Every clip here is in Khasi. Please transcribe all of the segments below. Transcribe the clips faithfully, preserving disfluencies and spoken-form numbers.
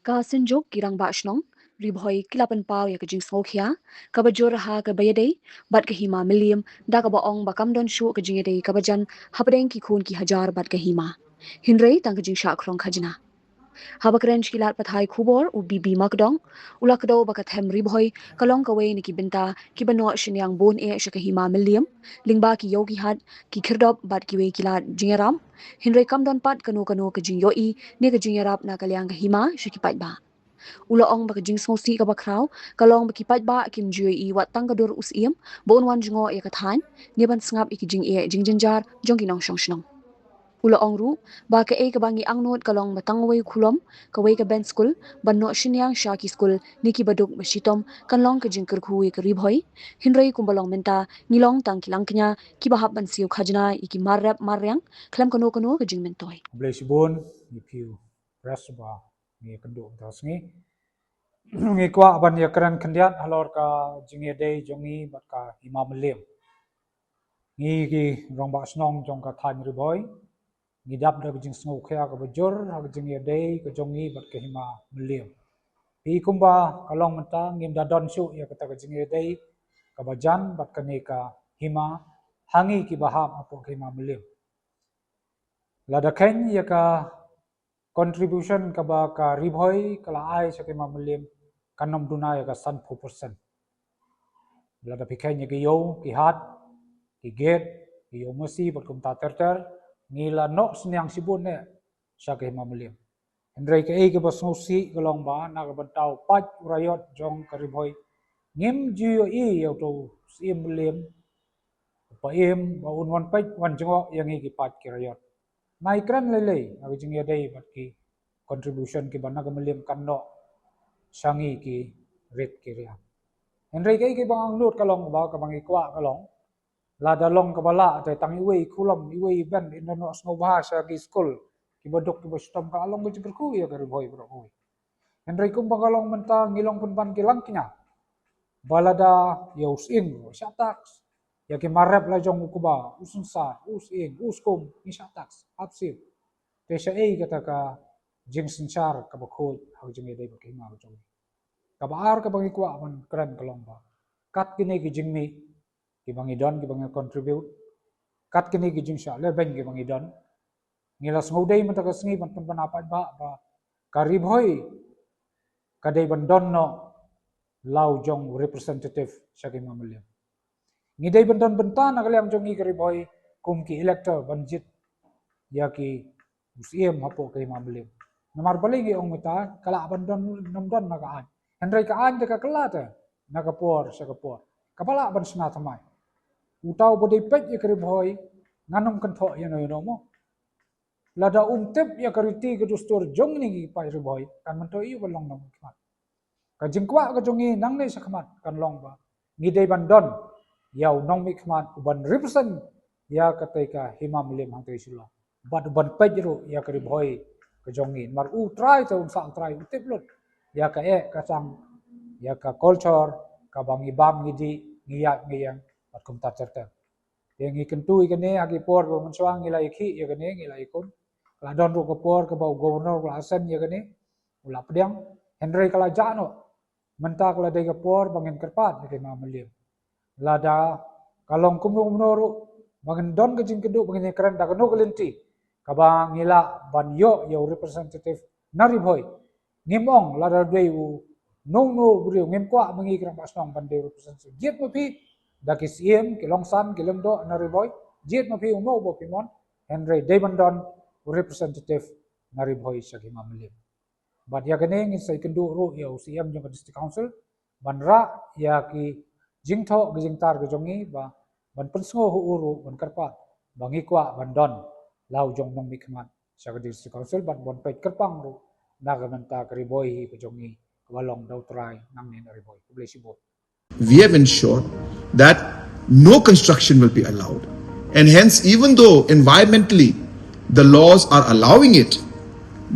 Ka synjuk ki rangbah shnong Ri Bhoi ki la pynpaw ïa ka jingsngewkhia kaba jur ha kaba ïadei bad ka hima Mylliem, da kaba ong ba kam don shuh ka jingïadei kaba jan hapdeng ki khun ki hajar bad ka hima, hynrei tang ka jingshah khrong khajna. Haba kren sha ki lad pathai khubor, u B B Makdong u la kdew ba ka them Ri Bhoi ka long kawei na ki bynta kiba noh synñiang bun eh sha ka hima Mylliem, lyngba ki ïew ki hat, ki khyrdop bad kiwei ki lad jingïarap, hynrei kam don pat kano kano ka jingïohi ne ka jingïarap na ka liang ka hima sha ki paidbah. U la ong ba ka jingsngewsih kaba khraw ka long ba ki paidbah kim ju ïohi wat tang ka dur u Syiem ba un wan jngoh ïa ka thaiñ ne ban sngap ïa ki jingeh jingjynjar jong ki nongshong shnong. U la ong ruh ba kaei kaba ngi angnud ka long ba tang uwei u khulom, kawei ka bench skul ban noh synñiang sha ki skul ne kiba duk ba shitom kan long ka jingkyrkhu ïa ka Ri Bhoi, hynrei kumba long mynta ngi long tang ki langkñia kiba hap ban siew khajna ïa ki mar rep mar riang khlem kano kano ka jingmyntoi. Khublei shibun ïa phi press ba ngi ïakynduh mynta ka sngi. Ngi kwah ban ïakren khyndiat halor ka jingïadei jong ngi bad ka hima Mylliem. Ngi ki rangbah shnong jong ka thaiñ Ri Bhoi ngi dap da ka jingsngewkhia kaba jur ha ka jingïadei ka jong ngi bad ka hima Mylliem. Phi, kumba ka long mynta ngim da don shuh ïa kata ka jingïadei kaba jan bad kane ka hima ha ngi kiba hap hapoh ka hima Mylliem. Lada kheiñ ïa ka contribution kaba ka Ri Bhoi ka la ai sha ka hima Mylliem kan ym duna ïa ka sanphew percent. Lada phi kheiñ ïa ki ïew ki hat, ki gate, ki ïew masi bad kumta ter ter, ngi la noh synñiang shibun eh sha ka hima Mylliem. Hynrei kaei kaba sngewsih ka long ba na ka bynta u paid u raiot jong ka Ri Bhoi ngim ju ïohi ïa uto u Syiem Mylliem, u paid ba un wan peit wan jngoh ïa ngi ki paid ki raiot. Nai kren lei lei ha ka jingïadei bad ki contribution kiba na ka Mylliem kan noh sha ngi ki rit ki riang. Hynrei kaei kaba nga angnud ka long ba kaba ngi kwah ka long, lada long kaba lah te tang iwei i khulom, iwei i bench in da noh sngewbha sha ki skul kiba duk kiba shitom, ka long ka jingkyrkhu ïa ka Ri Bhoi baroh kawei. Hynrei kumba ka long mynta ngi long pynban ki langkñia ba lada ïa u Syiem ruh shah tax, ïa ki mar rep la jong u kba, u synsar, u Syiem, u Skum, ngi shah tax, hap siew. Te shaei kata ka jingsynshar kaba khuid ha ka jingïadei bad ka hima ka jong ngi? Kaba ar kaba ngi kwah ban kren ka long ba kat kine ki jingmih kiba ngi don, kiba ngi contribute, kat kine ki jingshah lehbeiñ kiba ngi don, ngi la sngewdei mynta ka sngi ban pynbna paidbah ba ka Ri Bhoi ka dei ban don noh la u jong u representative sha ka hima Mylliem. Ngi dei ban don bynta na ka liang jong ngi ka Ri Bhoi kum ki elector ban jied ïa ki u Syiem hapoh ka hima Mylliem. Namar balei ngi ong mynta ka lah ban don, ym don na ka aiñ, hynrei ka aiñ te ka kylla te na ka por sha ka por, kaba lah ban shna thymmai. Uta uba dei peit ïa ka Ri Bhoi ngan ym kynthoh ïano ïano mo. Lada um tip ïa ka riti ka dustur jong ngi ki paid Ri Bhoi kan myntoi ïa u ban long nongmihkhmat. Ka jingkwah ka jong ngi nangne shakhmat kan long ba ngi dei ban don ïa u nongmihkhmat u ban represent ïa katei ka hima Mylliem hangtei Shillong bad u ban peit ruh ïa ka Ri Bhoi ka jong ngi. Namar u trai te un sah u trai, u tip lut ïa ka eh ka tang, ïa ka culture kaba ngi bam ngi dih, ngi ïaid ngi ïeng bad kumta ter ter. Te ngi kyntu ïa kane ha ki por ba mynshuwa ngi la ïakhih ïa kane, ngi la ïakum. Ka la don ruh ka por kaba u Governor u la send ïa kane, u la pdiang, hynrei ka la jah noh. Mynta ka la dei ka por ba ngin kyrpad ïa ka hima Mylliem. Lada ka long kumno kumno ruh ba ngin don ka jingkynduh ba ngin ïakren da kano ka lynti kaba ngi lah ban ïoh ïa u representative na Ri Bhoi. Ngim ong lada dei uno uno u briew, ngim kwah ma ngi ki rangbah shnong ban dei representative. Jied ma phi da ki Syiem, ki Longsan, ki Lyngdoh na Ri Bhoi, jied ma phi uno uba phi mon, hynrei dei ban don u representative na Ri Bhoi sha ka hima Mylliem. Bad ïa kane ngin sa ïakynduh ruh ïa u Syiem jong ka District Council ban rah ïa ki jingthoh ki jingtar ka jong ngi ba ban pynsngew ha u ruh ban kyrpad ba ngi kwah ban don la u jong nongmihkhmat sha ka District Council bad ban peit kyrpang ruh na ka bynta ka Ri Bhoi hi ka jong ngi kaba long da u trai nangne na Ri Bhoi. Khublei shibun. We have ensured that no construction will be allowed. And hence, even though environmentally the laws are allowing it,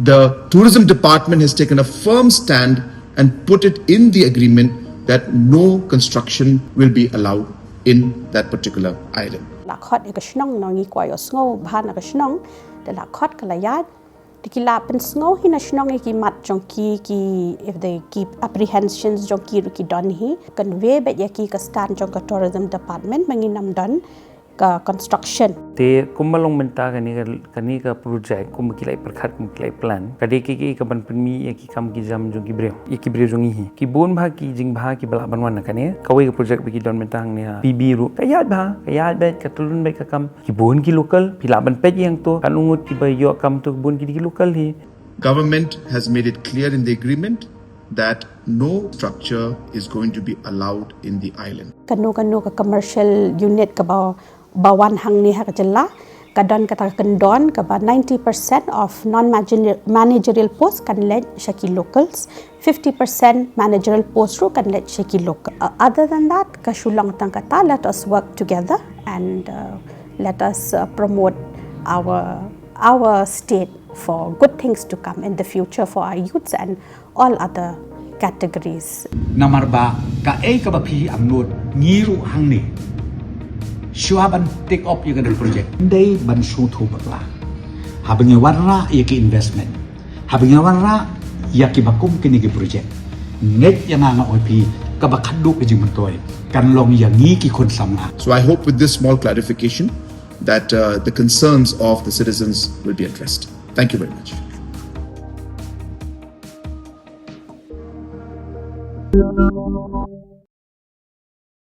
the tourism department has taken a firm stand and put it in the agreement that no construction will be allowed in that particular island. La khot ïa ka shnong, ngi kwah ïohsngew bha na ka shnong, te la khot ka la ïaid, Te ki la pynsngew hi na shnong ïa ki mat jong ki, ki, if they keep apprehensions jong ki ruh ki don hi, convey beit ïa ki ka stand jong ka tourism department ba ngin ym don ka construction. Te kumba long mynta kane ka, kane ka project kumba ki la pyrkhat kumba ki la plan, ka dei ki, ki ka ban pynmih ïa ki kam ki jam jong ki briew, ïa ki briew jong ngi hi. Ki bun bha ki jingbha kiba lah ban wan na kane. Kawei ka project ba ki don mynta hangne ha P B ruh ka ïaid bha, ka ïaid beit, ka tyllun beit ka kam. Ki bun ki local, phi lah ban peit ïa to, katno ngut kiba ïoh kam to, ki bun ki dei ki local hi. Government has made it clear in the agreement that no structure is going to be allowed in the island. Kano kano ka commercial unit kaba, ba wan hangne ha ka jylla, ka don kata ka kyndon kaba ninety percent of non-managerial post kan leit sha ki locals, fifty percent managerial post ruh kan leit sha ki local. Uh, other than that, ka shu long tang kata, let us work together and, uh, let us, uh, promote our, our state for good things to come in the future for our youths and all other categories. Namar ba kaei kaba phi angnud, ngi ruh hangne, shuwa ban take up ïa kane ka project, dei ban shu thuh bakla. Haba ngi wanrah ïa ki investment, haba ngi wanrah ïa kiba kum kine ki project, ngeit ïa nga, nga ong ïa phi, kaba khadduh ka jingmyntoi kan long ïa ngi ki khun samla. So I hope with this small clarification that, uh, the concerns of the citizens will be addressed. Thank you very much.